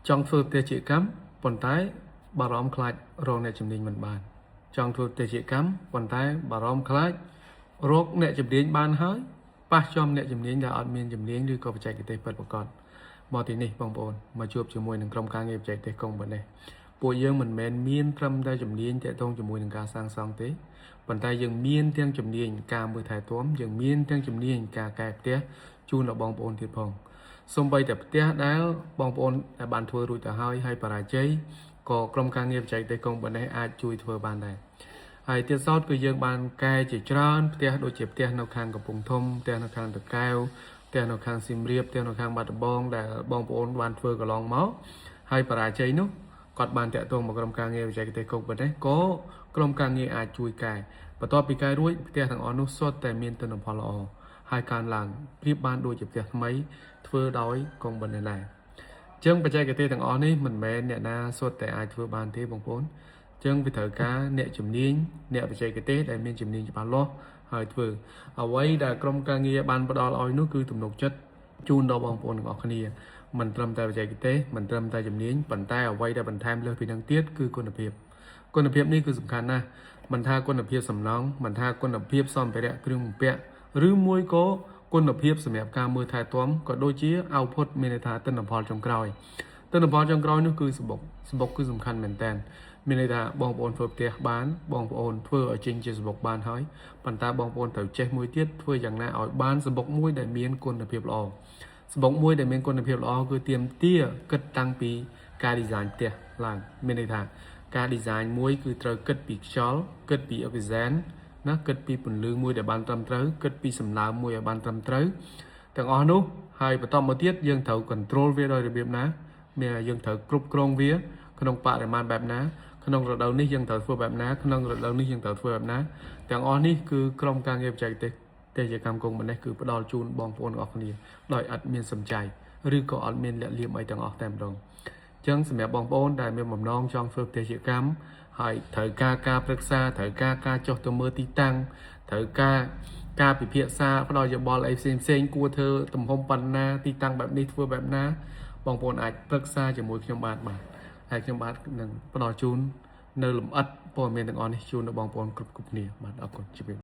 ចង់ធ្វើផ្ទះជាកម្មប៉ុន្តែបារម្ភខ្លាចរកអ្នកជំនាញមិនបាន ចង់ធ្វើផ្ទះជាកម្មប៉ុន្តែបារម្ភខ្លាចរកអ្នកជំនាញបានហើយប៉ះចំអ្នកជំនាញដែលអត់មានជំនាញឬក៏បច្ចេកទេសពិតប្រាកដមកទីនេះបងប្អូនមកជួបជាមួយនឹងក្រុមការងារបច្ចេកទេសកុងប៉ុណ្ណេះពួកយើងមិនមែនមានត្រឹមតែជំនាញតាក់ទងជាមួយនឹងការសាងសង់ទេប៉ុន្តែយើងមានទាំងជំនាញការមើលថែទាំយើងមានទាំងជំនាញការកែផ្ទះជូនដល់បងប្អូនទៀតផង សូម្បីតែផ្ទះដែលបងប្អូនដែលបានធ្វើរួចទៅហើយហើយបរាជ័យក៏ក្រុមការងារបច្ចេកទេសកុងប៉ុណ្ណេះអាចជួយធ្វើបានដែរហើយទៀតសោតគឺយើងបានកែជាច្រើនផ្ទះដូចជាផ្ទះនៅខាងកំពង់ធំផ្ទះនៅខាងតកែវផ្ទះនៅខាងសៀមរាបផ្ទះនៅខាងបាត់ដំបងដែលបងប្អូនបានធ្វើកន្លងមកហើយបរាជ័យនោះគាត់បានតាក់ទងមកក្រុមការងារបច្ចេកទេសកុងប៉ុណ្ណេះក៏ក្រុមការងារអាចជួយកែបន្ទាប់ពីកែរួចផ្ទះទាំងអស់នោះសុទ្ធតែមានទិន្នផលល្អហើយកើនឡើងប្រៀបបានដូចជាផ្ទះថ្មី ធ្វើដោយកងបណ្ឌិតដែរអញ្ចឹងបច្ចេកទេសទាំងអស់នេះមិនមែនអ្នកណាសុទ្ធតែអាចធ្វើបានទេបងប្អូនអញ្ចឹងវាត្រូវការអ្នកជំនាញអ្នកបច្ចេកទេសដែលមានជំនាញច្បាស់លាស់ហើយធ្វើអ្វីដែលក្រុមការងារបានផ្ដល់ឲ្យនោះគឺទំនុកចិត្តជូនដល់បងប្អូនទាំងអស់គ្នាមិនត្រឹមតែបច្ចេកទេសមិនត្រឹមតែជំនាញប៉ុន្តែអ្វីដែលបន្ថែមលើសពីនឹងទៀតគឺគុណភាពគុណភាពនេះគឺសំខាន់ណាស់មិនថាគុណភាពសំណង់មិនថាគុណភាពសម្ភារៈគ្រឿងបំពាក់ឬមួយក៏គុណភាពសម្រាប់ការមើលថែទាំក៏ដូចជា output មានន័យថាទិន្នផលចុងក្រោយទិន្នផលចុងក្រោយនោះគឺសំបុកសំបុកគឺសំខាន់មែនតើមានន័យថាបងប្អូនធ្វើផ្ទះបានបងប្អូនធ្វើឲ្យចេញជាសំបុកបានហើយប៉ុន្តែបងប្អូនត្រូវចេះមួយទៀតធ្វើយ៉ាងណាឲ្យបានសំបុកមួយដែលមានគុណភាពល្អសំបុកមួយដែលមានគុណភាពល្អគឺទាមទារគិតតាំងពីការ design ផ្ទះឡើងមានន័យថាការ design មួយគឺត្រូវគិតពីខ្យល់គិតពីអុកស៊ីហ្សែនណាគិតពីពន្លឺមួយដែលបានត្រឹមត្រូវគិតពីសំណើមមួយឲ្យបានត្រឹមត្រូវទាំងអស់នោះហើយបន្តមកទៀតយើងត្រូវ control វាដោយរបៀបណាមានយើងត្រូវគ្រប់គ្រងវាក្នុងបរិមាណបែបណាក្នុងរដូវនេះយើងត្រូវធ្វើបែបណាក្នុងរដូវនេះយើងត្រូវធ្វើបែបណាទាំងអស់នេះគឺក្រុមការងារបច្ចេកទេសទេសកម្មកុងម្នេះគឺផ្ដល់ជូនបងប្អូនទាំងអស់គ្នាដោយឥតមានសំចៃឬក៏អត់មានលាក់លៀមអីទាំងអស់តែម្ដងចឹងសម្រាប់បងប្អូនដែលមានបំណងចង់ធ្វើផ្ទះជាកម្មហើយត្រូវការការប្រឹក្សាត្រូវការការចុះទៅមើលទីតាំងត្រូវការការពិភាក្សាផ្ដល់យោបល់អីផ្សេងផ្សេងគួរធ្វើទំហំប៉ុណ្ណាទីតាំងបែបនេះធ្វើបែបណាបងប្អូនអាចប្រឹក្សាជាមួយខ្ញុំបាទបាទហើយខ្ញុំបាទនឹងផ្ដល់ជូននៅលម្អិតព័ត៌មានទាំងអស់នេះជូនដល់បងប្អូនគ្រប់គ្រប់គ្នាបាទអរគុណជម្រាប។